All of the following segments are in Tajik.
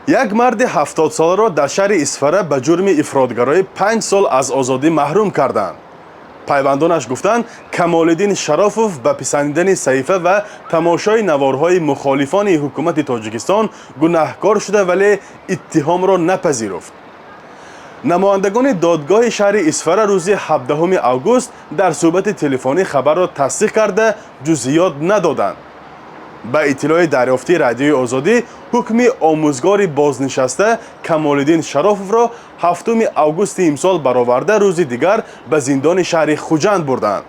Як марди 70-соларо дар шаҳри Исфара ба ҷурми ифротгароӣ 5 сол аз озодӣ маҳрум карданд. Пайвандонаш гуфтанд, Камолиддин Шарофов ба писандидани саҳифа ва тамошои наворҳои мухолифони ҳукумати Тоҷикистон гунаҳкор шуда, вале иттиҳомро напазируфт. Намояндагони додгоҳи шаҳри Исфара рӯзи 17 август дар суҳбати телефонӣ хабарро тасдиқ карда, ҷузъиёт надоданд. Ба иттилои дарёфтии Радиои Озодӣ, ҳукми омӯзгори бознишаста Камолиддин Шарофовро 7 августи имсол бароварда, рӯзи дигар ба зиндони шаҳри Хуҷанд бурданд.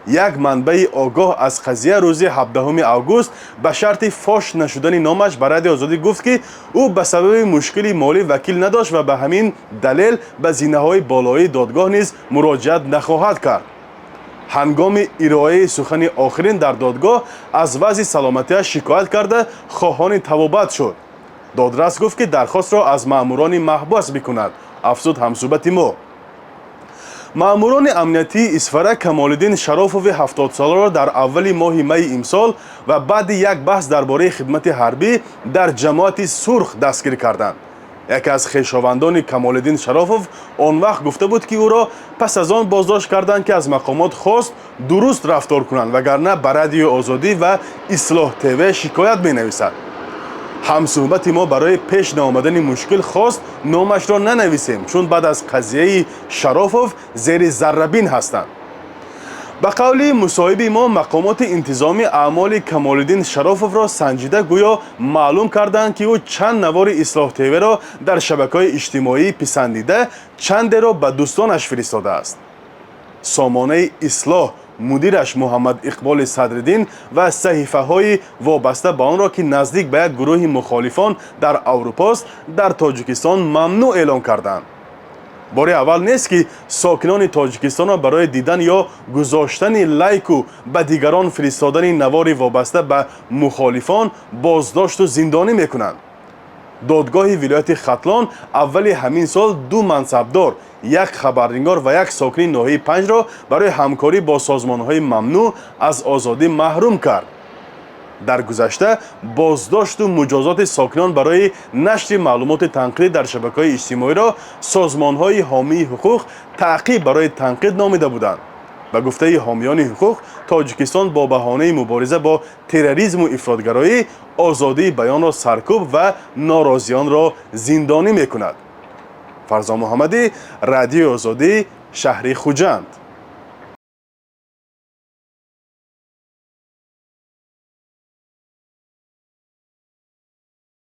Як манбаи огоҳ аз қазия рӯзи 17 август ба шарти фош нашудани номаш ба Радиои Озодӣ гуфт, ки ӯ ба сабаби мушкили молӣ вакил надошт ва ба ҳамин далел ба зинаҳои болоии додгоҳ низ муроҷиат нахоҳад кард. Ҳангоми ироаи сухани охирин дар додгоҳ аз вазъи саломатиаш шикоят карда, хоҳони табобат шуд. Додрас гуфт, ки дархостро аз маъмурони маҳбас бикунад, афзуд ҳамсӯҳбати мо. Маъмурони амниятии Исфара Камолиддин Шарофови 70-соларо дар аввали моҳи майи имсол ва баъди як баҳс дар бораи хидмати ҳарбӣ дар Ҷамоати Сурх дастгир карданд. Яке аз хешовандони Камолиддин Шарофов он вақт гуфта буд, ки ӯро пас аз он боздошт карданд, ки аз мақомот хост дуруст рафтор кунанд, вагарна ба Радиои Озодӣ ва Ислоҳ ТВ шикоят менависад. Ҳамсӯҳбати мо барои пеш наомадани мушкил хост номашро нанависем, чун баъд аз қазияи Шарофов зери заррабин ҳастанд. Ба қавли мусоҳиби мо, мақомоти интизомӣ аъмоли Камолиддин Шарофовро санҷида, гӯё маълум карданд, ки ӯ чанд навори Ислоҳ ТВро дар шабакаҳои иҷтимоӣ писандида, чандеро ба дӯстонаш фиристодааст. Сомонаи Ислоҳ, мудираш Муҳаммад Иқболи Садриддин ва саҳифаҳои вобаста ба онро, ки наздик ба як гурӯҳи мухолифон дар Аврупост, дар Тоҷикистон мамнӯъ эълон карданд. Бори аввал нест, ки сокинони Тоҷикистонро барои дидан ё гузоштани лайку ба дигарон фиристодани навори вобаста ба мухолифон боздошту зиндонӣ мекунанд. Додгоҳи вилояти Хатлон аввали ҳамин сол ду мансабдор, як хабарнигор ва як сокини ноҳияи Панҷро барои ҳамкорӣ бо созмонҳои мамнӯъ аз озодӣ маҳрум кард. Дар гузашта боздошту муҷозоти сокинон барои нашри маълумоти танқидӣ дар шабакаҳои иҷтимоиро созмонҳои ҳомии ҳуқуқ таъқиб барои танқид номида буданд. Ба гуфтаи ҳомиёни ҳуқуқ, Тоҷикистон бо баҳонаи мубориза бо терроризму ифротгароӣ озодии баёнро саркӯб ва норозиёнро зиндонӣ мекунад. Фарзон Муҳаммадӣ, Радиои Озодӣ, шаҳри Хуҷанд.